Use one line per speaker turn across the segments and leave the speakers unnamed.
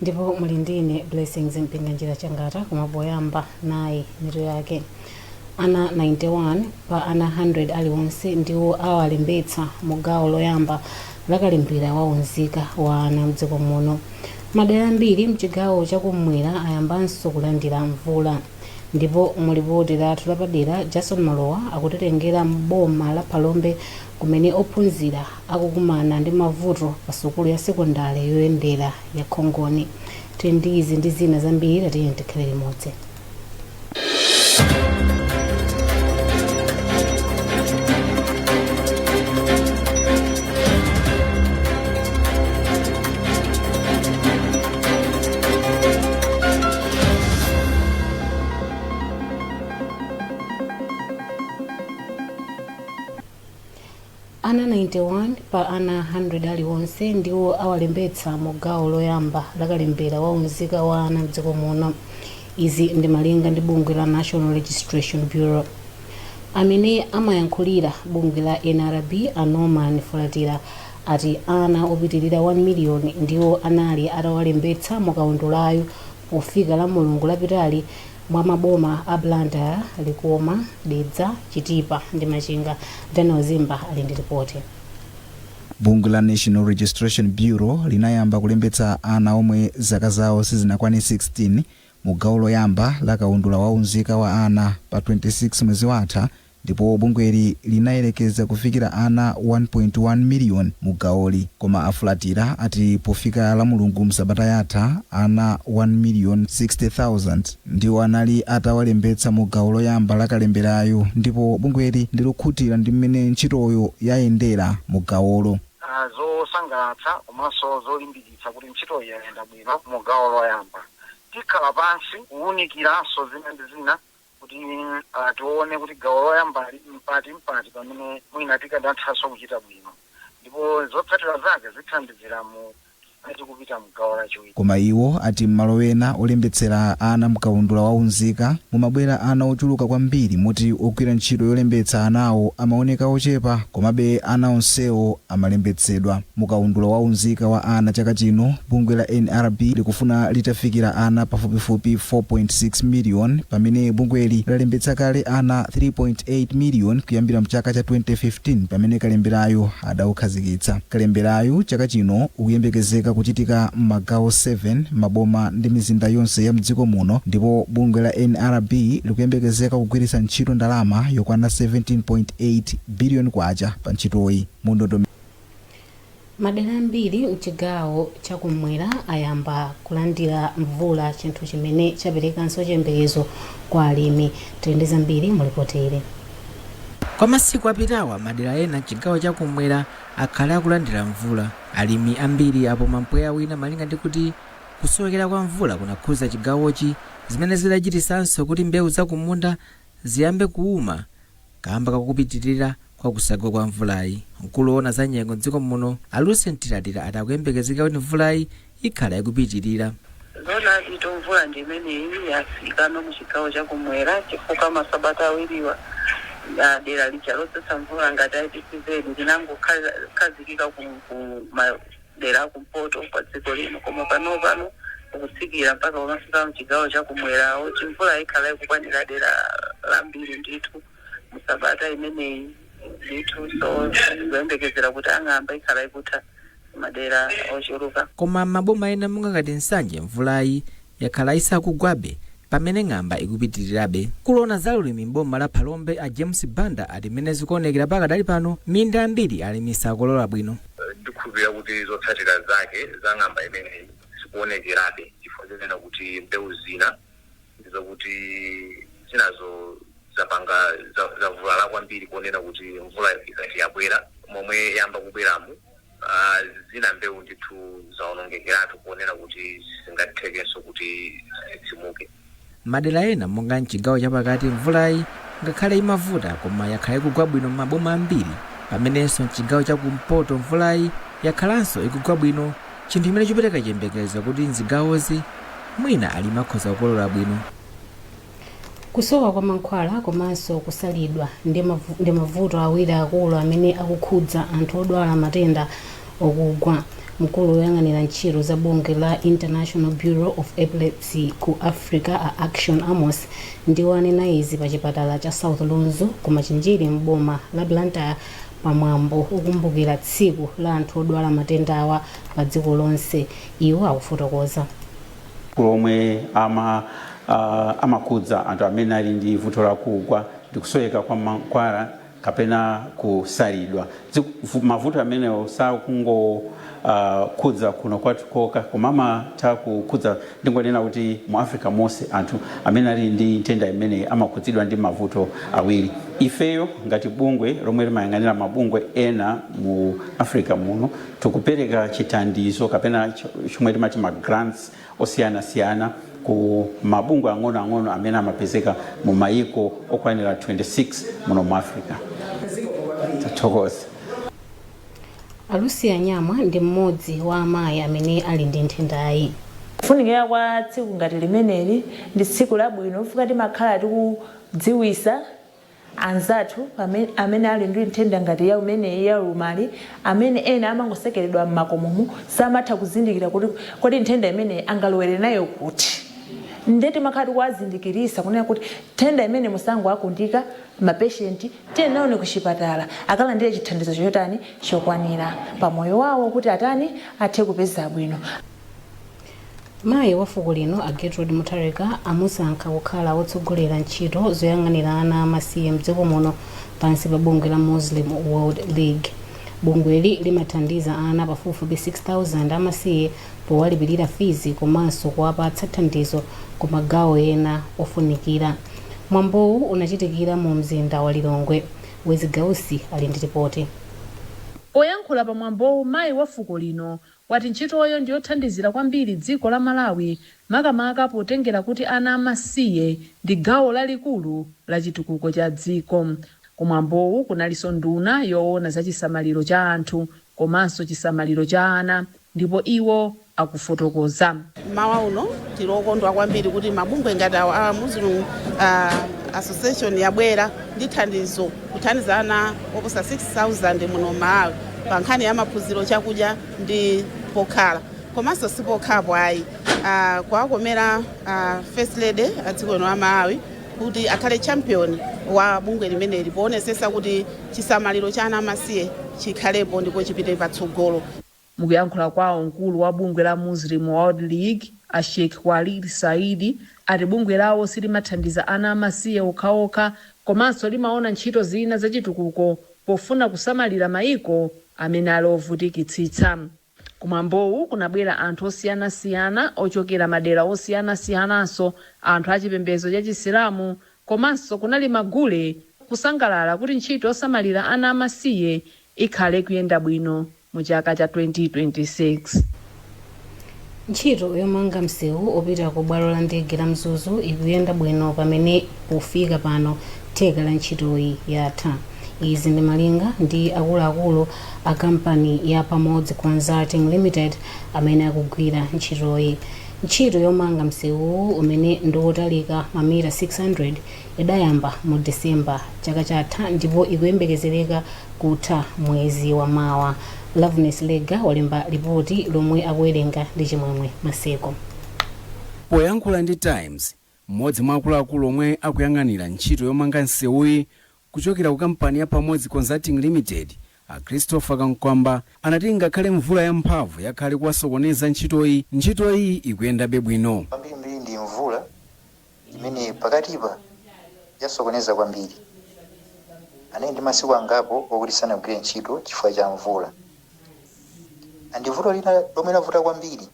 Ndipo muli ndine Blessings Mpinganjira Changata. Koma poyamba nayi mitu yake. Ana 91 pa ana 100 aliwonse ndiwo awalembetsa mu gawo loyamba la kalembera wa unzika wa ana mdziko muno. Madera ambiri mchigawo chakumwera ayambanso kulandira mvula. Ndipo mu lipoti lathu lapadera, Jason Malowa akutitengera m'boma la Phalombe kumene ophunzira akukumana ndi mavuto pa sukulu ya sekondale yoyendera ya Khongoni. Tili ndi izi ndi zina zambiri, tatiyeni tikhale limodzi. Ana 91 pa ana 100 aliwonse ndiwo awalembetsa mu gawo loyamba la kalembera wa unzika wa ana mdziko muno. Izi ndi malinga ndi bungwe la National Registration Bureau. Amene amayankhulira bungwe la NRB a Norman Fulatira ati ana opitilira 1 miliyoni ndiwo anali atawalembetsa mu kaundulayu pofika la Mulungu lapitali mwa maboma a Blantyre, Likoma, Dedza, Chitipa ndi Machinga. Daniel Zimba ali ndi ripoti.
Bungwe la National Registration Bureau linayamba kulembetsa ana omwe zaka zawo sizinakwane 16 mu gawo loyamba la kaundula wa unzika wa ana pa 26 mwezi watha, ndipo bungweli linayerekeza kufikira ana 1.1 miliyoni mu gawoli. Koma a Fulatira ati pofika la Mulungu msabata yatha, ana 1 million 60,000 ndiwo anali atawalembetsa mu gawo loyamba la kalemberayo, ndipo bungweli ndilokhutira ndi mmene ntchitoyo yayendera mu gawolo.
Zosangalatsa komanso zolimbikitsa kuti ntchitoyi yayenda bwino mu gawo loyamba. Tikhala pansi kuwunikiranso zina ndi zina kuti tione kuti gawo loyambali mpati mpati pamene mwina tikadathanso kuchita bwino, ndipo zotsatira zake zithandizira mu tikupita mu gawo lachiwiri.
Koma iwo ati m'malo ena olembetsera ana mkaundula wa unzika mumabwera ana ochuluka kwambiri, moti ogwira ntchito yolembetsa anawo amaoneka ochepa, komabe ana onsewo amalembetsedwa. Mukaundula wa unzika wa ana chaka chino, bungwe la NRB likufuna litafikira ana pafupifupi 4.6 million, pamene bungweli lalembetsa kale ana 3.8 million kuyambira mchaka cha 2015 pamene kalemberayo adaukhazikitsa. Kalemberayo chaka chino ukuyembekezeka kuchitika m'magawo 7, maboma ndi mizinda yonse ya mdziko muno, ndipo bungwe la NRB likuyembekezeka kugwiritsa ntchito ndalama yokwana 17.8 billion kwacha pa ntchitoyi. Mundodo
Madera ambiri mchigawo chakumwera ayamba kulandira mvula, chinthu chimene chaperekanso chiyembekezo kwa alimi. Tili ndi zambiri mulipoti ili.
Kwa masiku apitawa, madera ena mchigawo chakumwera akhala akulandira mvula. Alimi ambiri apuma mpweya wina malinga ndi kuti kusowekera kwa mvula kunakhuza chigawochi, zimene zidachitisanso kuti mbewu zakumunda ziyambe kuuma kamba kakupitirira kwa kusagwa kwa mvulayi. Mkulu woona za nyengo mdziko muno a Lucy Mtilatila ati akuyembekezeka kuti mvulayi ikhala ikupitirira.
Zoonadi, mvula ndi imeneyi yafikano mu chigawo chakumwera, chifukwa masabata awiriwa dera lija lodzetsa mvula ngati ITCZ linangokhazikika ku madera akumpoto kwa dziko lino, koma pano pano kutsikira mpaka pamafika mchigawo chakumwerawo. Chimvula ikhala ikukwanira dera lambiri ndithu musabata imeneyi ndithu, so tikuyembekezera kuti ang'amba ikhala ikutha madera ochuluka.
Koma maboma ena monga ngati Nsanje, mvulayi yakhala isakugwabe pamene ng'amba ikupitirirabe. Mkulu woona za ulimi m'boma la Phalombe a James Banda ati mmene zikuonekera pakadali pano, minda ambiri alimi sakolola bwino.
Ndikukhulupirira kuti zotsatira zake za ng'amba imeneyi zikuonekerabe, chifukwa chonena kuti mbewu zina ndizokuti zinazo zapanga zavulala kwambiri, kuonena kuti mvula ikati yabwera momwe yamba kubweramu, zina mbewu ndithu zawonongekeratu, kuonena kuti zingathekenso kuti zitsimuke.
Madera ena monga mchigawo chapakati, mvulayi ngakhale imavuta koma yakhala ikugwa bwino m'maboma ambiri, pamenenso mchigawo chakumpoto mvulayi yakhalanso ikugwa bwino, chinthu chimene chipereka chiyembekezo kuti mzigawozi mwina alimi akhoza kukolola bwino.
Kusowa kwa mankhwala komanso kusalidwa ndi mavuto awiri akulu amene akukhudza anthu odwala matenda okugwa. Mkulu woyang'anira ntchito za bungwe la International Bureau of Epilepsy ku Africa, a Action Amos, ndiwo anena izi pa chipatala cha South Lunzu ku Machinjiri m'boma la Blantyre, pamwambo ukumbukira tsiku la anthu odwala matendawa pa dziko lonse. Iwo akufotokoza.
Lomwe amakhudza anthu amene ali ndi vuto lakugwa ndi kusoweka kwa mankhwala kapena kusalidwa. Mavuto amenewo sakungo khudza kuno kwathu kokha, koma amatha kukhudza, ndingonena kuti mu Africa monse anthu amene ali ndi nthenda imeneyi amakhudzidwa ndi mavuto awiri. Ifeyo ngati bungwe lomwe limayang'anira mabungwe ena mu Africa muno, tikupereka chithandizo kapena chomwe timati ma grants osiyanasiyana ku mabungwe ang'onoang'ono amene amapezeka mu mayiko okwanira 26 muno mu Africa. Tathokoza.
Alusia Nyamwa ndi mmodzi wa amayi amene ali ndi nthendayi.
Kufunikira kwa tsiku ngati limeneli, ndi tsiku labwino chifukwa timakhala tikudziwisa anzathu amene ali ndi nthenda ngati ya umeneyi ya ulumali, amene ena amangosekeredwa m'makomomo, samatha kuzindikira kuti kodi nthenda imeneyi angalowere nayo kuti. Nde timakhala tikuwazindikirisa kunena kuti nthenda imene musangoakundika mapeshenti, tiye ku chipatala akalandire chithandizo chotani chokwanira pamoyo wawo kuti atani, athe kupeza bwino.
Mayi wa fuko lino a Gertrude Mutharika amusankha kukhala wotsogolera ntchito zoyang'anira ana amasiye mdziko muno pansi pa bungwe la Muslim World League. Bungweli limathandiza ana pafupifupi 6000 amasiye powalipirira fizi komanso kuwapatsa thandizo ku magawo ena ofunikira. Mwambowu unachitikira mu mzinda wa Lilongwe. Wezigausi ali ndi ripoti.
Poyankhula pamwambowu, mayi wa fuko lino wati ntchitoyo ndiyothandizira kwambiri dziko la Malawi, makamaka potengera kuti ana amasiye ndi gawo lalikulu la chitukuko cha dziko. Kumwambowu kunalinso nduna yoona za chisamaliro cha anthu komanso chisamaliro cha ana, ndipo iwo akufotokoza.
Mawa uno tili okondwa kwambiri kuti mabungwe ngati awa a Muslim Association yabwera ndi thandizo kuthandiza ana oposa 6000 muno Malawi pa nkhani ya maphunziro, chakudya ndi pokhala. Komanso sipokhapo ayi, kuwakomera First Lady a dziko lino la Malawi kuti akhale champion wa bungwe limeneli poonetsetsa kuti chisamaliro cha ana amasiye chikhalepo ndipo chipite patsogolo.
Mukuyankhula kwawo, mkulu wa bungwe la Muslim World League a Sheikh Walid Saidi ati bungwe lawo silimathandiza ana amasiye okhaokha, komanso limaona ntchito zina zachitukuko pofuna kusamalira mayiko amene ali ovutikitsitsa. Kumwambowu kunabwera anthu osiyanasiyana ochokera madera osiyanasiyananso, anthu achipembedzo cha Chisilamu, komanso kunali magule kusangalala kuti ntchito yosamalira ana amasiye ikhale kuyenda bwino mu chaka cha 2026.
Ntchito yomanga msewu opita ku bwalo la ndege la Mzuzu ikuyenda bwino, pamene pofika pano theka la ntchitoyi yatha. Izi ndi malinga ndi akuluakulu a kampani ya Pamodzi Consulting Limited amene akugwira ntchitoyi. Ntchito yomanga msewuwu, umene ndi wotalika mamita 600, idayamba mu Disemba chaka chatha ndipo ikuyembekezereka kutha mwezi wa mawa. Loveness Lega walemba ripoti lomwe akuwerenga ndi Chimwemwe Maseko.
Poyankhula ndi Times, mmodzi mwa akuluakulu omwe akuyang'anira ntchito yomanga msewuyi kuchokera ku kampani ya Pamodzi Consulting Limited, a Christopher Kankwamba, anati ngakhale mvula yamphamvu yakhale kuwasokoneza ntchitoyi, ntchitoyi ikuyendabe bwino.
Kwambirimbiri ndi mvula imene pakatipa yasokoneza kwambiri. Anali ndi masiku angapo okuti sanagwire ntchito chifukwa cha mvula. Andi vuto lina lomwe lavuta kwambiri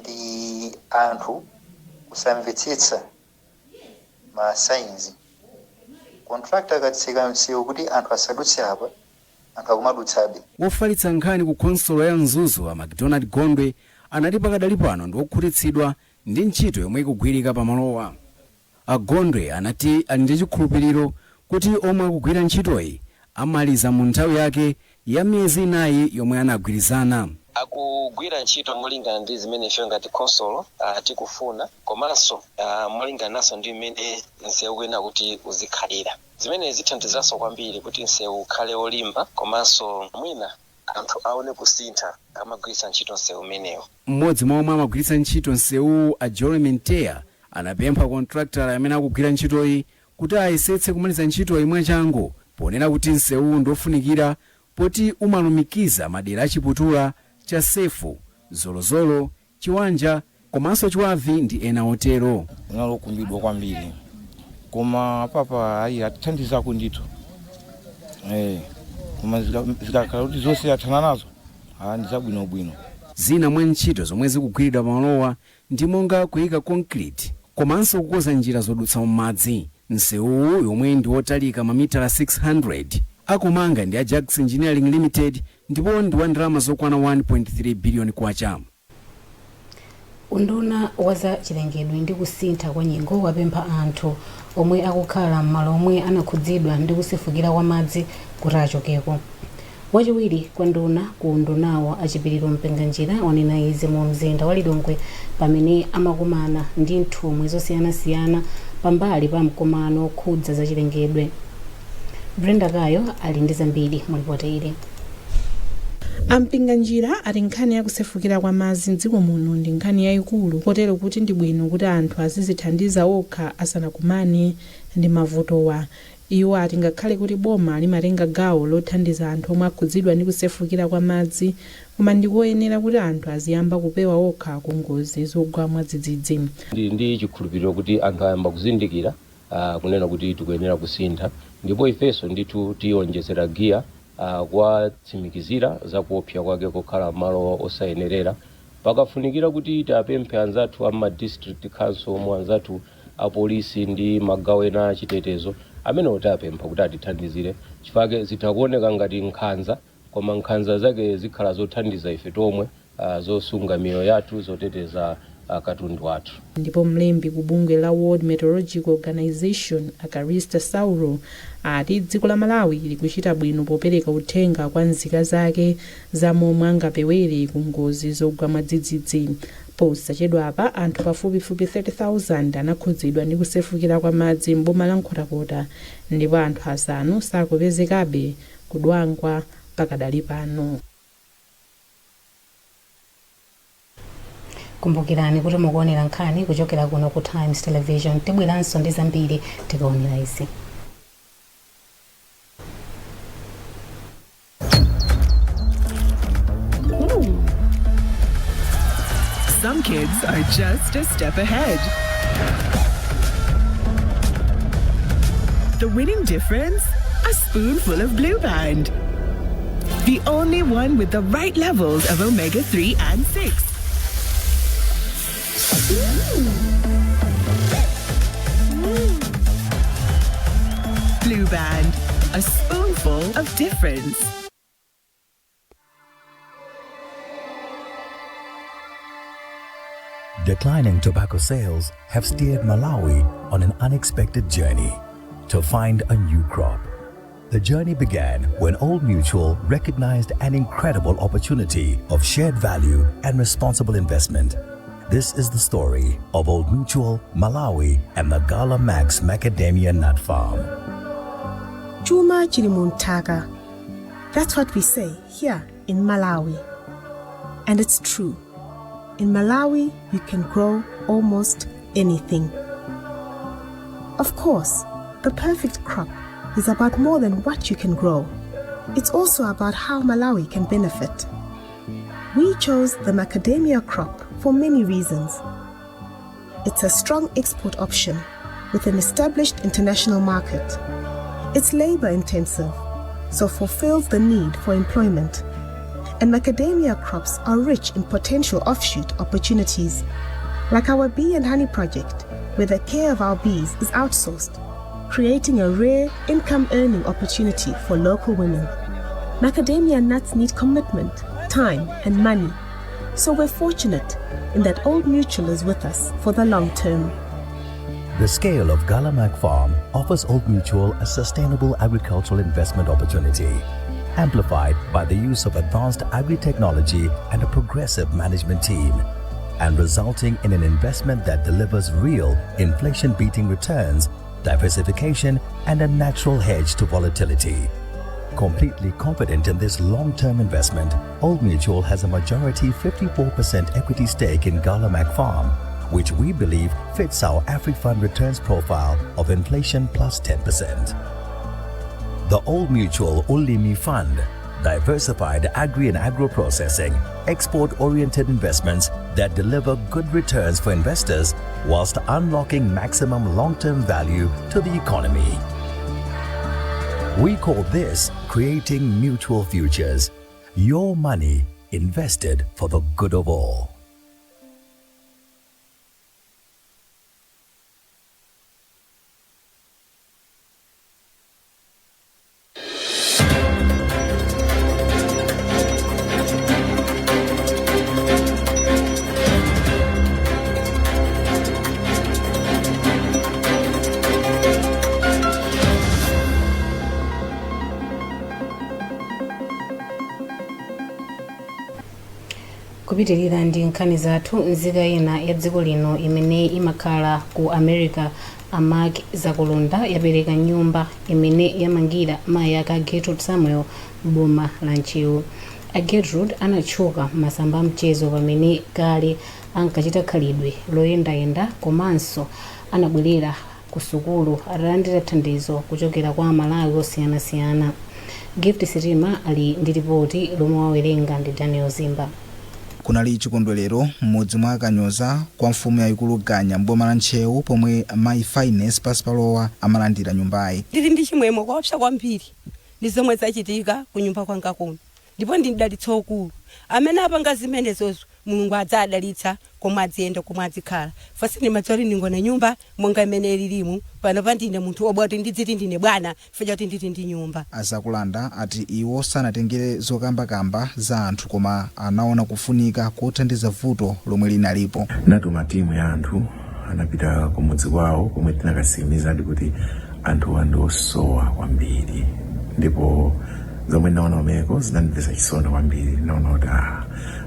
ndi anthu kusamvetsetsa ma signs. Contractor akatseka msewu kuti anthu asadutse apa, anthu akumadutsabe.
Wofalitsa nkhani ku khonsolo ya Mzuzu a Macdonald Gondwe anati pakadali pano ndi okhutitsidwa ndi ntchito yomwe ikugwirika pamalowa. Agondwe anati ali ndi chikhulupiriro kuti omwe akugwira ntchitoyi amaliza mu nthawi yake ya miyezi 4 yomwe anagwirizana.
Akugwira ntchito molingana ndi zimene ife ngati khonsolo tikufuna, komanso molingananso ndi mmene msewu ukuyenera kuti uzikhalira, zimene zithandizanso kwambiri kuti msewu ukhale wolimba, komanso mwina Anthu aone kusintha amagwiritsa ntchito msewu umenewu.
Mmodzi mwa omwe amagwiritsa ntchito msewuwu, a Jeremy Nteya, anapempha kontrakitala amene akugwira ntchitoyi kuti ayesetse kumaliza ntchitoyi mwachangu, ponena kuti msewuwu ndiofunikira poti umalumikiza madera achiputula cha Sefu, Zolozolo, Chiwanja komanso Chiwavi ndi ena otero.
Unalokumbidwa kwambiri, koma papa ayi, atithandizako ndithu, koma zikakhala kuti zonse athana nazo, ndi zabwinobwino.
Zina mwa ntchito zomwe zikugwiridwa pamalowa ndi monga kuyika concrete komanso kukonza njira zodutsa m'madzi. Msewuwu, yomwe ndi wotalika mamitala 600, akumanga ndi a Jacks Engineering Limited ndipo ndi wa ndalama zokwana 1.3 biliyoni kwacha.
Unduna wa za chilengedwe ndi kusintha kwa nyengo wapempha anthu omwe akukhala m'malo omwe anakhudzidwa ndi kusefukira kwa madzi kuti achokeko. Wachiwiri kwa nduna ku undunawo, Achipiriro Mpinganjira, wanena izi mu mzinda wa Lilongwe pamene amakumana ndi nthumwi zosiyanasiyana pambali pa mkumano okhudza za chilengedwe. Brenda Kayo ali ndi zambiri mu ripoti ili.
Ampinganjira ati nkhani yakusefukira kwa madzi mdziko muno ndi nkhani yayikulu, kotero kuti ndi bwino kuti anthu azizithandiza okha asanakumane ndi mavutowa. Iwo ati ngakhale kuti boma limatenga gawo lothandiza anthu omwe akhudzidwa ndi kusefukira kwa madzi, koma ndikoyenera kuti anthu aziyamba kupewa okha ku ngozi zogwa mwadzidzidzi.
Ndili ndi chikhulupiriro kuti anthu ayamba kuzindikira kunena kuti tikuyenera kusintha, ndipo ifenso ndithu tiyonjezera giya kuwatsimikizira za kuopsa kwake kokhala malo osayenerera. Pakafunikira kuti tiapemphe anzathu ama district council omwe, anzathu apolisi ndi magawo ena achitetezo amene tiapempha kuti atithandizire, chifukwa zitha kuoneka ngati nkhanza, koma nkhanza zake zikhala zothandiza ife tomwe, zosunga miyoyo yathu, zoteteza katundu wathu.
Ndipo mlembi ku bungwe la World Meteorological Organization, Acarista Sauro, ati dziko la Malawi likuchita bwino popereka uthenga kwa nzika zake za momwe angapewere ku ngozi zogwa mwadzidzidzi. Posachedwapa anthu pafupifupi 30,000 anakhudzidwa ndi kusefukira kwa madzi m'boma la Nkhotakota, ndipo anthu 5 sakupezekabe kudwangwa pakadali pano.
Kumbukirani kuti mukuonera nkhani kuchokera kuno ku Times Television. Tibweranso ndi zambiri tikaonera izi.
Some kids are just a step ahead. The winning difference? A spoonful of Blue Band. The only one with the right levels of omega 3 and 6. Blue Band, a spoonful of difference.
Declining tobacco sales have steered Malawi on an unexpected journey to find a new crop. The journey began when Old Mutual recognized an incredible opportunity of shared value and responsible investment. This is the story of Old Mutual, Malawi, and the Gala Max Macadamia Nut Farm.
Chuma chili munthaka. That's what we say here in Malawi. And it's true. In Malawi, you can grow almost anything. Of course, the perfect crop is about more than what you can grow. It's also about how Malawi can benefit. We chose the macadamia crop for many reasons. It's a strong export option with an established international market. It's labor intensive, so fulfills the need for employment. And macadamia crops are rich in potential offshoot opportunities, like our bee and honey project, where the care of our bees is outsourced, creating a rare income earning opportunity for local women. Macadamia nuts need commitment, time, and money. So we're fortunate in that Old Mutual is with us for the long term.
The scale of Galamac Farm offers Old Mutual a sustainable agricultural investment opportunity, amplified by the use of advanced agri-technology and a progressive management team, and resulting in an investment that delivers real inflation-beating returns, diversification, and a natural hedge to volatility. Completely confident in this long term investment, Old Mutual has a majority 54% equity stake in Galamac Farm, which we believe fits our AfriFund returns profile of inflation plus 10%. The Old Mutual Ulimi Fund, diversified agri and agro processing, export oriented investments that deliver good returns for investors whilst unlocking maximum long term value to the economy. We call this creating mutual futures. Your money invested for the good of all.
Kupitirira ndi nkhani zathu, nzika ina ya dziko lino imene imakhala ku America, a Mark Zakulunda, yapereka nyumba imene yamangira mayi ake a Gertrude Samuel m'boma la Ntcheu. A Gertrude anatchuka m'masamba a mchezo pamene kale ankachita khalidwe loyendayenda komanso anabwerera ku sukulu atalandira thandizo kuchokera kwa Amalawi osiyanasiyana. Gift Sitima ali ndi ripoti lomwe wawerenga ndi Daniel Zimba.
Kunali chikondwerero m'mudzi mwa Kanyoza kwa mfumu yayikulu Ganya m'boma la Ntcheu pomwe mayi Finance Pasipalowa amalandira nyumbayi.
Ndili ndi chimwemwe koopsa kwambiri ndi zomwe zachitika kunyumba kwanga kuno, ndipo ndi mdalitso ukulu. Amene apanga zimenezozo, Mulungu adzadalitsa komwe adziyenda, komwe adzikhala. Fasi ndimadziwa kuti ndingona nyumba monga imene ililimu pano pa ndine munthu wobwa kuti ndidziti ndine bwana chifukwa chakuti nditi ndi nyumba.
Azakulanda ati iwo sanatengere zokambakamba za anthu koma anaona kufunika kothandiza vuto lomwe linalipo.
Natuma timu ya anthu, anapita kumudzi kwawo komwe tinakatsimikizadi kuti anthuwa ndi osowa kwambiri, ndipo zomwe ndinaona kumeneko zinandimvetsa chisoni kwambiri. Ndinaona kuti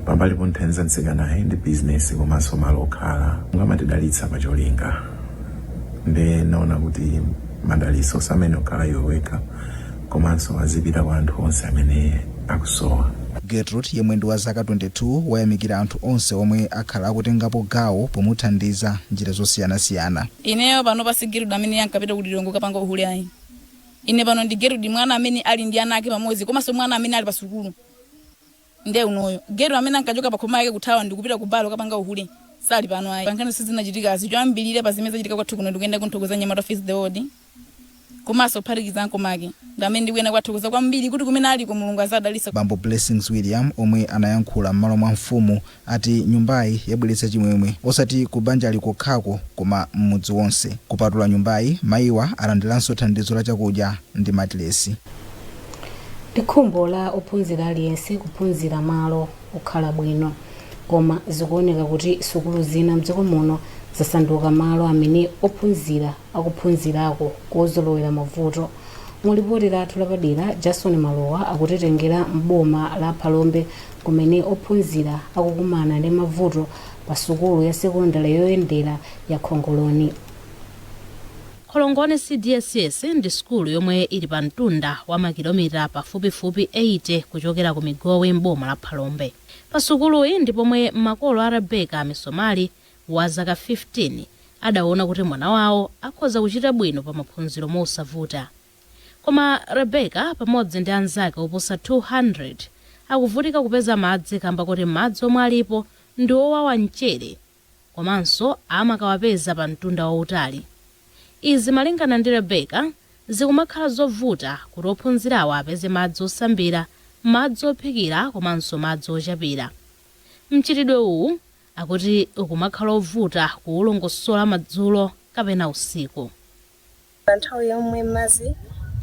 pambali ponthandiza mtsikanayi ndi bizinesi komanso malo okhala, amatidalitsa pacholinga, nde naona kuti madalitso samene okhala iwe wekha komanso azipita kwa anthu onse amene akusowa.
Gertrude, yemwe ndi wa zaka 22, wayamikira anthu onse omwe akhala akutengapo gawo pomuthandiza njira zosiyanasiyana.
Ineyo pano si Gertrude amene ankapita ku Lilongwe kapanga uhule ayi. Ine pano ndi Gertrude mwana amene ali ndi ana ake pamodzi komanso mwana amene ali pa sukulu. Nde unoyo Gertrude amene ankachoka pa khoma yake kuthawa ndikupita ku balo kapanga uhule sali pano ayi. Pankhani sizinachitikazi, choyambirira pa zimene zachitika kwathu kuno, ndikuyenda kunthokoza nyamata Face the World komanso kuphatikiza nkomake, ndi amene ndikuyenda kuwathokoza kwambiri kuti kumene aliko Mulungu azadalitsa.
Bambo Blessings William, omwe anayankhula m'malo mwa mfumu, ati nyumbayi yabweretsa chimwemwe osati ku banjali kokhako koma m'mudzi wonse. Kupatula nyumbayi, mayiwa alandiranso thandizo la chakudya ndi matilesi.
Ndi khumbo la ophunzira aliyense kuphunzira malo okhala bwino. Koma zikuoneka kuti sukulu zina mdziko muno zasanduka malo amene ophunzira akuphunzirako kozolowera mavuto. Mu lipoti lathu lapadera, Jason Malowa akutitengera m'boma la Phalombe kumene ophunzira akukumana ndi mavuto pa sukulu ya sekondale yoyendera ya Khongoloni.
Kholongone CDSS ndi sukulu yomwe ili pa mtunda wa makilomita pafupifupi 80 kuchokera ku Migowi m'boma la Phalombe. Pa sukuluyi ndi pomwe makolo a Rebecca Misomali wa zaka 15 adaona kuti mwana wawo akhoza kuchita bwino pa maphunziro mosavuta. Koma Rebecca pamodzi ndi anzake oposa 200 akuvutika kupeza madzi kamba koti madzi omwe alipo ndi owawa mchere komanso amakawapeza pa mtunda wautali. Izi malingana ndi Rebecca zikumakhala zovuta kuti ophunzirawa apeze madzi osambira, madzi ophikira komanso madzi ochapira. Mchitidwe uwu akuti ukumakhala ovuta kuwulongosola madzulo kapena usiku.
Pa nthawi yomwe madzi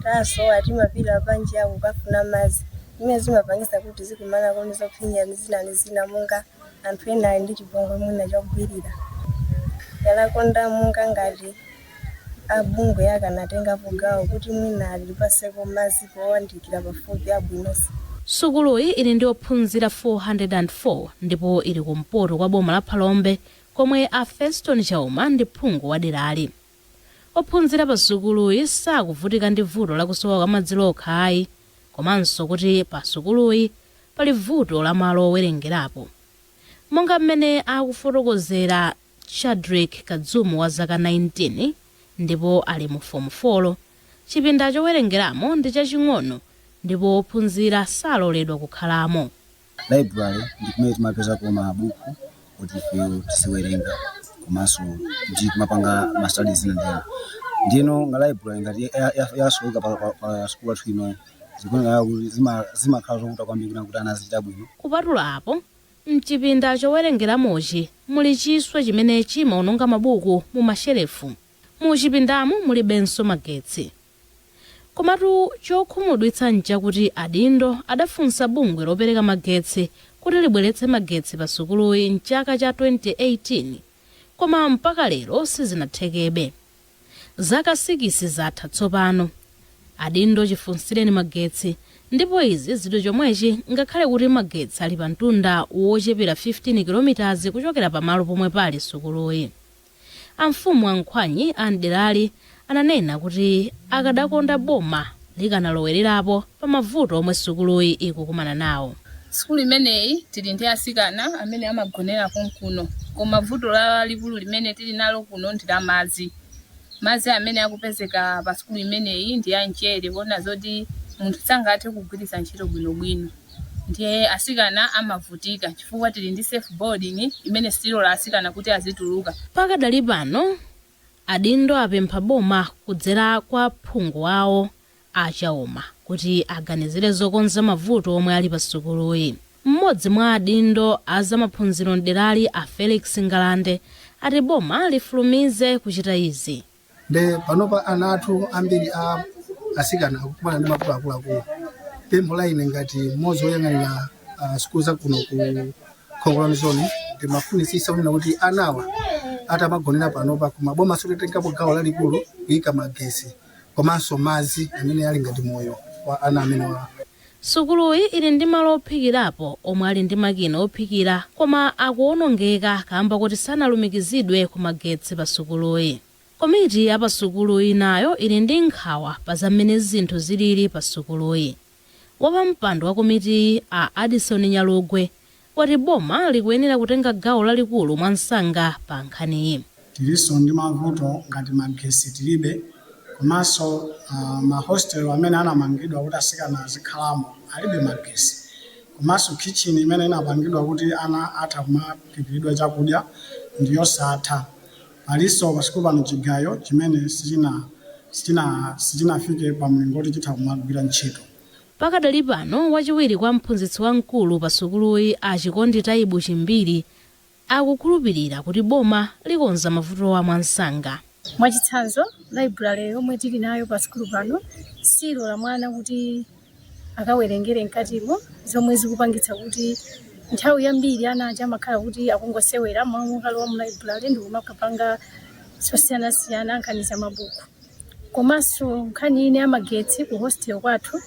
tasowa, timapita panja kukafuna madzi, zimene zimapangisa kuti tizikumanako ndi zopsinja ndi zina ndi zina, monga anthu ena ali ndi chipongwe mwina chogwirira. Yalakonda monga ngati abungwe akanatengapo gawo kuti mwina alipaseko madzi powandikira pafupi abwinonso.
Sukuluyi ili ndi ophunzira 404 ndipo ili kumpoto kwa boma la Phalombe komwe a Feston Chauma ndi phungu wa derali. Ophunzira pa sukuluyi sakuvutika ndi vuto lakusowa kwa madzi lokha ayi, Komanso kuti pa sukuluyi pali vuto la malo owerengerapo, monga mmene akufotokozera Chadrick Kadzumu wa zaka 19 ndipo ali mu fomu 4. Chipinda chowerengeramo ndi chaching'ono ndipo ophunzira saloledwa kukhalamo.
Library ndi kumene timapezako mabuku kuti ife tiziwerenga komanso ndi kumapanga ma studies ina ndena. Ndiyeno nga library ngati yasoweka pa sukulu athu ino, zikuoneka kuti zimakhala zovuta kwambiri kuti ana azichita bwino.
Kupatula apo, mchipinda chowerengeramochi muli chiswe chimene chimaononga mabuku mu mashelefu. Mu chipindamu mulibenso magetsi. Komatu chokhumudwitsa nchakuti adindo adafunsa bungwe lopereka magetsi kuti libweretse magetsi pa sukuluyi mchaka cha 2018, koma mpaka lero sizinathekebe. Zaka 6 zatha tsopano adindo chifunsireni magetsi, ndipo izi zili chomwechi ngakhale kuti magetsi ali pa mtunda wochepera 15 km kuchokera pamalo pomwe pali sukuluyi. Amfumu ankhwanyi a mderali ananena kuti akadakonda boma likanalowererapo pa mavuto omwe sukuluyi ikukumana nawo.
Sukulu imeneyi tili ndi asikana amene amagonera konkuno, koma vuto lalikulu limene tili nalo kuno ndi la madzi. Madzi amene akupezeka pa sukulu imeneyi ndi a mchere, kuona zoti munthu sangathe kugwiritsa ntchito bwinobwino, ndiye asikana amavutika chifukwa tili ndi safe boarding imene silola asikana kuti azituluka.
Pakadali pano adindo apempha boma kudzera kwa phungu wawo achauma kuti aganizire zokonza mavuto omwe ali pa sukuluyi. Mmodzi mwa adindo a zamaphunziro mderali, a Felix Ngalande, ati boma lifulumize kuchita izi.
Nde panopa ana athu ambiri a asikana akukumana ndi mavuto akuluakulu. Pempho la ine ngati mmodzi woyang'anira sukulu za kuno ku Khongolani Zone, ndimafunisisa kunena kuti anawa atamagonera panopa, koma boma sikutengapo gawo lalikulu kuyika magesi komanso madzi amene ali ngati moyo wa ana amenewa.
Sukuluyi ili ndi malo ophikirapo omwe ali ndi makina ophikira, koma akuwonongeka kamba kuti sanalumikizidwe ku magetsi pa sukuluyi. Komiti ya pa sukuluyi nayo ili ndi nkhawa pa zamene zinthu zilili pa sukuluyi. Wapampando wa komitiyi, a Addison Nyalugwe, wati boma likuyenera kutenga gawo lalikulu mwansanga pa nkhaniyi.
Tilinso ndi mavuto ngati magesi tilibe, komanso mahostel amene anamangidwa kuti asikana azikhalamo alibe magesi, komanso kitchen imene inapangidwa kuti ana atha kumaphikiridwa chakudya ndiyosatha. Palinso pasukulu pano chigayo chimene sichinafike pa mlingo kuti chitha kumagwira ntchito.
Pakadali pano, wachiwiri kwa mphunzitsi wamkulu pa sukuluyi, a Chikondi Taibu Chimbiri, akukhulupirira kuti boma likonza mavutowa mwansanga.
Mwachitsanzo, library yomwe tili nayo pa sukulu pano silola mwana kuti akawerengere mkatimo, zomwe zikupangitsa kuti nthawi yambiri ana aja amakhala kuti akungosewera momwe akalowa mu library ndi kumakapanga zosiyanasiyana, nkhani za mabuku. Komanso nkhani ine amagetsi ku hostel kwathu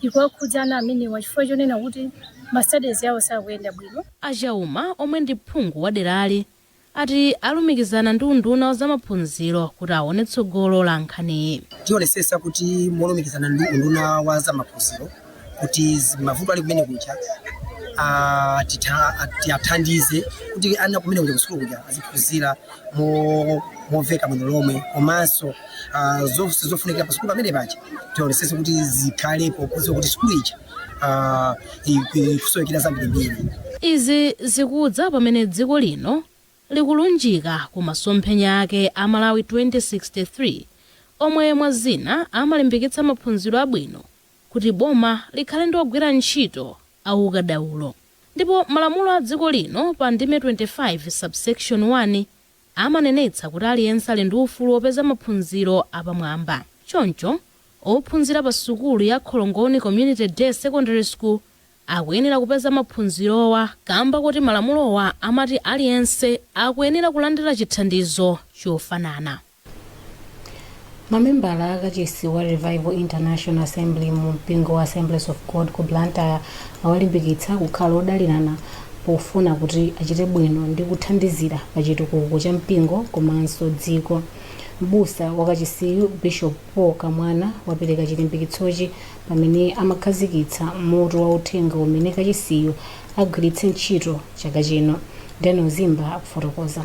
ikuwakhudza ana amenewa chifukwa chonena kuti ma studies yawo sakuyenda bwino.
Achauma, omwe ndi phungu wa derali, ati alumikizana ndi unduna wa zamaphunziro kuti aone tsogolo la nkhaniyi.
Tionesesa kuti molumikizana ndi unduna wa zamaphunziro kuti mavuto ali kumene kuja tiyathandize kuti ana kumene kuja kusukulu kuja aziphunzira momveka bwino lomwe, komanso zonse zofunikira pa sukulu pamene paja tionesese kuti zikhalepo, kudziwa kuti sukulu ija ikusowekera zambirimbiri.
Izi zikudza pamene dziko lino likulunjika ku masomphenya ake a Malawi 2063, omwe mwa zina amalimbikitsa maphunziro abwino kuti boma likhale ndi ogwira ntchito aukadaulo. Ndipo malamulo a dziko lino pa ndime 25 subsection 1 amanenetsa kuti aliyense ali ndi ufulu wopeza maphunziro apamwamba. Choncho ophunzira pa sukulu ya Kholongoni Community Day Secondary School akuyenera kupeza maphunzirowa, kamba kuti malamulowa amati aliyense akuyenera kulandira chithandizo chofanana.
Mamembala a kachisi wa Revival International Assembly mu mpingo wa Assemblies of God ku Blantyre awalimbikitsa kukhala odalirana pofuna kuti achite bwino ndi kuthandizira pa chitukuko cha mpingo komanso dziko. Mbusa wakachisiyu, Bishop Paul Kamwana, wapereka chilimbikitsochi pamene amakhazikitsa mutu wa uthenga umene kachisiyu agwiritse ntchito chaka chino. Daniel Zimba akufotokoza.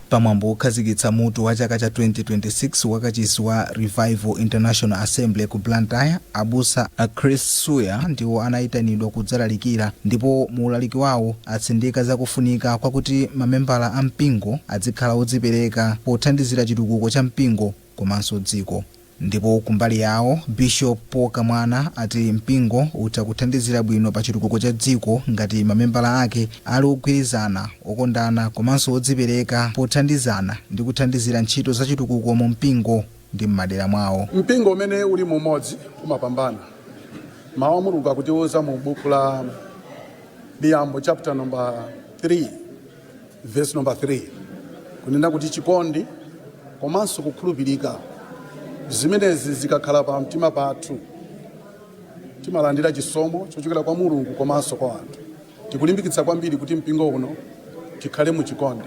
Pamwambo wokhazikitsa mutu wa chaka cha 2026 wa kachisi wa Revival International Assembly ku Blantyre, abusa a Chris Suya ndiwo anayitanidwa kudzalalikira, ndipo mu ulaliki wawo atsindika zakufunika kwakuti mamembala a mpingo azikhala odzipereka pothandizira chitukuko cha mpingo komanso dziko. Ndipo kumbali yawo, Bishop Paul Kamwana ati mpingo utha kuthandizira bwino pa chitukuko cha dziko ngati mamembala ake ali ogwirizana, okondana komanso odzipereka pothandizana ndi kuthandizira ntchito za chitukuko mu mpingo ndi m'madera mwawo.
Mpingo umene uli mumodzi umapambana. Mawu a Mulungu akutiuza mu buku la Miyambo, chapter number 3, verse number 3, kunena kuti chikondi komanso kukhulupirika, zimenezi zikakhala pa mtima pathu, timalandira chisomo chochokera kwa Mulungu komanso kwa anthu. Tikulimbikitsa kwambiri kuti mpingo uno tikhale mu chikondi,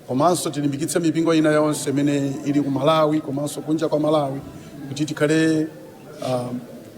komanso tilimbikitse mipingo ina yonse imene ili ku Malawi komanso kunja kwa Malawi kuti tikhale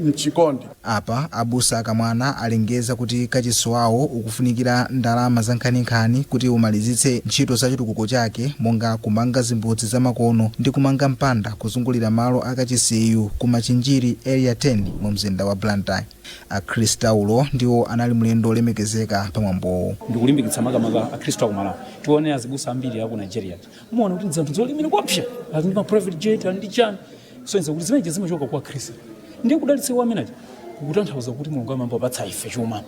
mchikondi.
Apa abusa Akamwana alengeza kuti kachisi wawo ukufunikira ndalama za nkhaninkhani kuti umalizitse ntchito za chitukuko chake, monga kumanga zimbudzi zamakono ndi kumanga mpanda kuzungulira malo akachisiyu ku Machinjiri Area 10 mu mzinda wa Blantyre. Akhristu ndiwo anali mlendo olemekezeka pamwambowo.
Ndikulimbikitsa makamaka Akhristu aku Malawi. Tione azibusa ambiri aku Nigeria, muona kuti zinthu zolemera kwapsa, ali ndi ma private jet, ali ndi chani, soneza kuti zimeneji zimachoka kwa Khristu. Ndiye kudalitsa amenaji kukutanthauza kuti Mulungu amambopatsa ife chuma,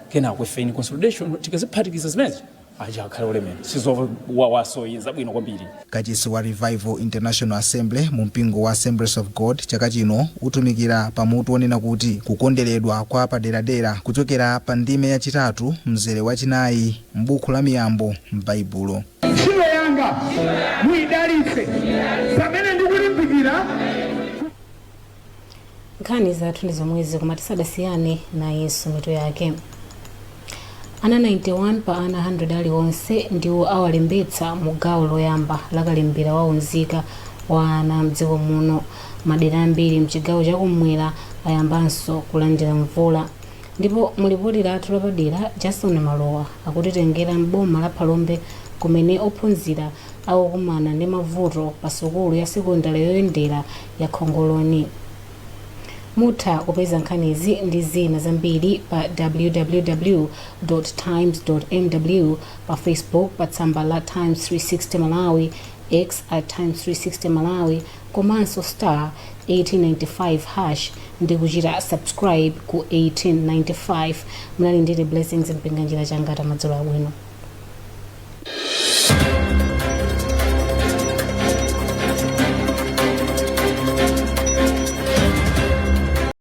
kenako ife in consolidation tikaziphatikiza zimenezi aja akhale olemera, sizowawaso zabwino kwambiri.
Kachisi wa Revival International Assembly mu mpingo wa Assemblies of God chaka chino utumikira pamutu wonena kuti kukonderedwa kwa paderadera, kuchokera pa ndime yachitatu mzere wachinayi m'buku la Miyambo m'Baibulo.
Ntchito yanga muyidalitse pamene ndikulimbikira.
Nkhani zathu ndi zomwezi, koma tisadasiyane, nayinso mitu yake. Ana 91 pa ana 100 aliwonse ndiwo awalembetsa mu gawo loyamba la kalembera wa unzika wa ana mdziko muno. Madera ambiri mchigawo chakumwera ayambanso kulandira mvula. Ndipo mulipoti lathu lapadera, Jason Malowa akutitengera m'boma la Phalombe kumene ophunzira akukumana ndi mavuto pa sukulu ya sekondari yoyendera ya Khongoloni. Mutha kupeza nkhanizi ndi zina zambiri pa www.times.mw, pa Facebook pa tsamba la Times 360 Malawi, X @Times360Malawi, komanso *1895# ndi kuchita subscribe ku 1895. Munali ndine Blessings Mpinganjira Changata. Madzulo abwino.